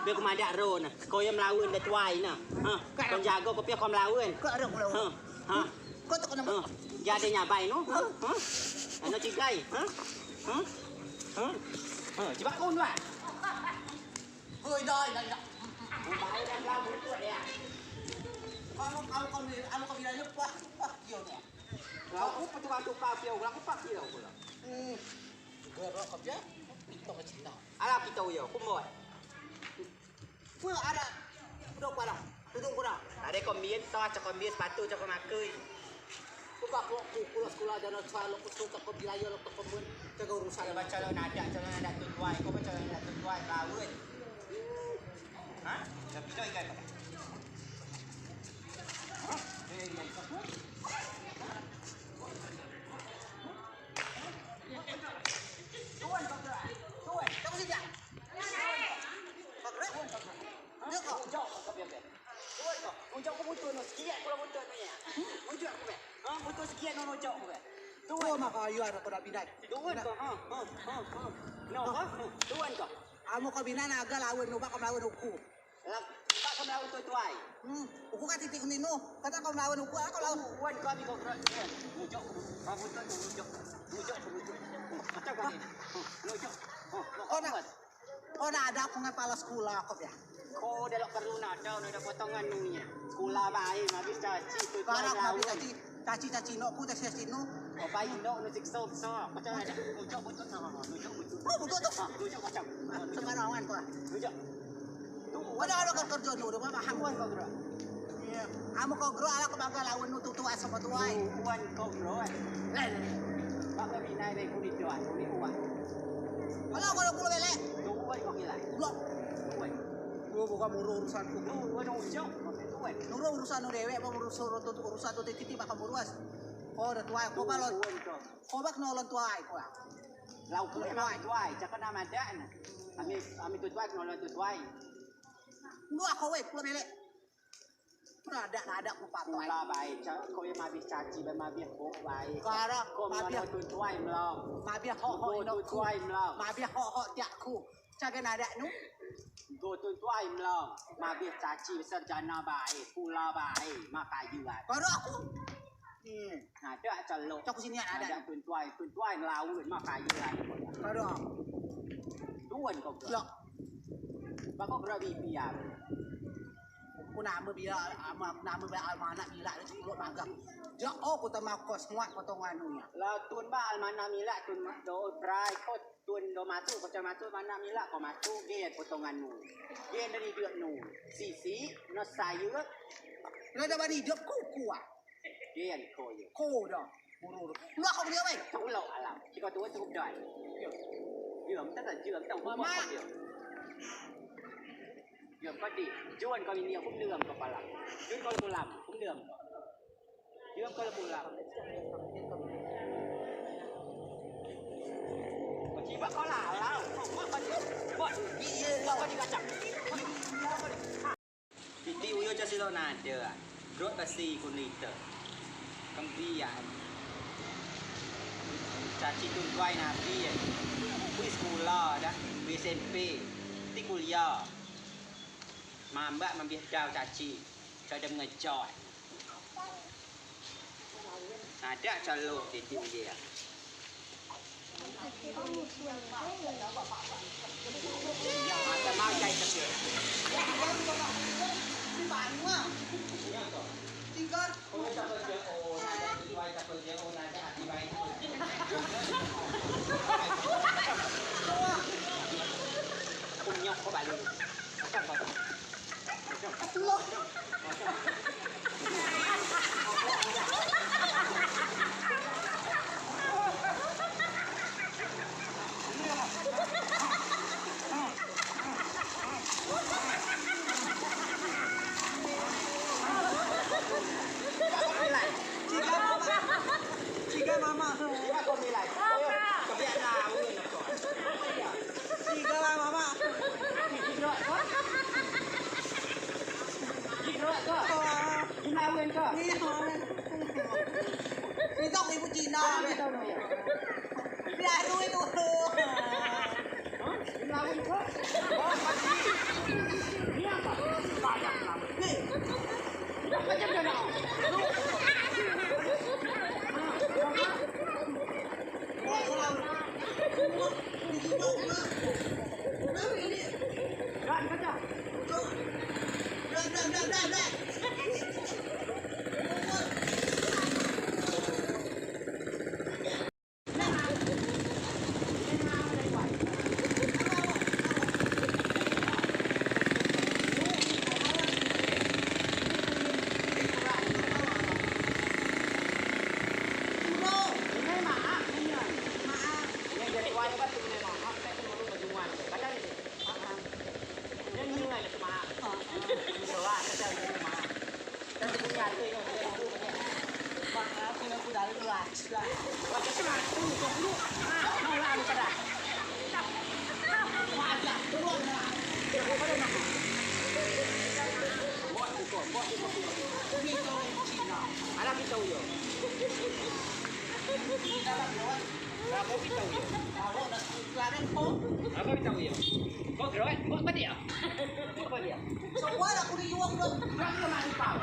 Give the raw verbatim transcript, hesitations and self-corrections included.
Be ko madeak ro ne. Ko yo melawen de tuai ne. Ha. Ko jago ko pio ko melawen. Ko ro melawen. Ha. Ha. Ko tu ko nama? Ha. Jadi nyabai no. Ha. Ha. Ano cigai. Ha. Ha. Ha. Ha. Cibai ko nuai. Hoi dai dai dai. Kamu kamu kamu kamu kau bilang ni pah pah kio ni. Aku petukar tukar kio, aku pah kio aku lah. Hmm. Gerok kerja. Itu ke Cina. Alah kita uyo, kumboi. Ku ada. Duduk barang. Duduk barang. Ade kombin, tau aca kombin, sepatu aca ko makei. Ku bak ku, ku, ku sekolah jano calo ku sekolah ko bilayo lo ko kombin. Jago urusan. Baca lo nadeak, calo nadeak tuai. Ko baca lo nadeak tuai, lawan. Ha? Dah pidoi kai. Ha? Eh, iya, iya. Tuan kau gerak. Tuan. Kau sini. Kau gerak. Kau gerak. Dia kau. Jauh kau biar. Tuan kau. Ujok ku butuh no sekiat pula butuh no ya. Ujok ku be. Ha, butuh sekiat no ujok ku be. Tuan. Tuan maka ayu ada kau dah pindah. Tuan kau. Ha, ha, ha, ha. No, ha. Tuan kau. Amu kau bina naga lawan no bak kau melawan uku. Lah, bak kau melawan tuai-tuai. Hmm, uku kan titik ni no. Kata kau melawan uku, aku lawan. Tuan kau ni kau gerak. Ujok ku. Kau butuh no ujok. Ujok ku butuh. Macam kau ni. Ujok. Ha, kau nak. Ko nadeak ku ngen pala sekula ko pia. Ko delok perlu nadeak, nadeak potongan nu nya. Sekula bae, mabis caci, tu. Barang mabis caci, caci, caci nok ku, caci, caci nok. Ko bae nok nu siksa, siksa. Macam nadeak, ujok butuh sama, ujok butuh. Oh, butuh tu. Ha, ujok macam. Sembarangan ko. Ujok. Tu, ada, ada kerja nu, dah paham. Tuan kau gerak. Amu kau gerak ala kau baga lawan nu tutu asa kau tuai. Tuan kau gerak. Leh, leh. Bak kau binai deh kulit tuan, kulit uang. Kalau kau kulit lele. Tuan kau gila. Blok. Tuan. Kau bukan muru urusan ku. Tuan ujok. Tuan. Nuru urusan nu dewek, apa urusan tu, urusan tu titi bakal murus. Kau dah tuai, kau balon. Tuan kau. Kau bak nolong tuai kau. Lau kau emang tuai, cakap nama dak. Ami, ami tu tuai, nolong tu tuai. Lu aku weh, kulit lele. Nadeak, nadeak ku patoi. Pula bae, ca-, ko ye mabis caci, bae mabis hok bae. Kara, ko mabis. Mabis tuai melong. Mabis hok, hok, indok ku. Tuai melong. Mabis hok, hok, tiak ku. Cagai nadeak nu. Go tun tuai melong. Mabis caci, sarjana bae, pula bae, makayu bae. Kara aku. Hmm. Nadeak celok. Cok sini nadeak. Nadeak tun tuai, tun tuai melaut, makayu bae. Kara. Tuan kau. Lok. Bako gerak bibi ya. Ku nama bila, ama-, nama bila almanak bila ada sepuluh magang. Jak, oh, ku tama kos muat potongan nu nya. Lah, tun ba almanak mila, tun ma-, do brai, ko tun do masuk, ko cak masuk, manak mila, ko masuk, gen potongan nu. Gen dari hidup nu. Sisi, no sayur. Lah, dah bani hidup ku kuat. Gen ko yo. Ko dah. Buru. Lu aku beli apa? Tulok alam. Ciko tuan cukup dai. Yo. Yo, minta tak jual, minta. Mama. Yo, kau di, juan kau ini aku belum kepala. Juan kau pulang, aku belum. Juan kau pulang. Kau ciba kau lalau. Kau, kau, kau, kau, kau di kacang. Titik uyo caci lok nadeak. Drot basi kunei te. Kempi ya. Caci tun tuai napi ya. Kui sekula dah. Kui S M P. Ti kuliah. Mambak mambih dau caci. Cak dem ngejot. Nadeak celok titik uyo. Cigai mama. Cigai mama. Cigai mama. Cigai mama. Gimana kau? Iya. Itu ibu Cina. Biar duit dulu. Hah? Gimana kau? Oh, pasti. Alah pitau yo. Apo pitau yo? Apo pitau yo? Ko gerot, ko mati ya? Ko mati ya? Semua aku di luar dong. Berarti lo masih tahu.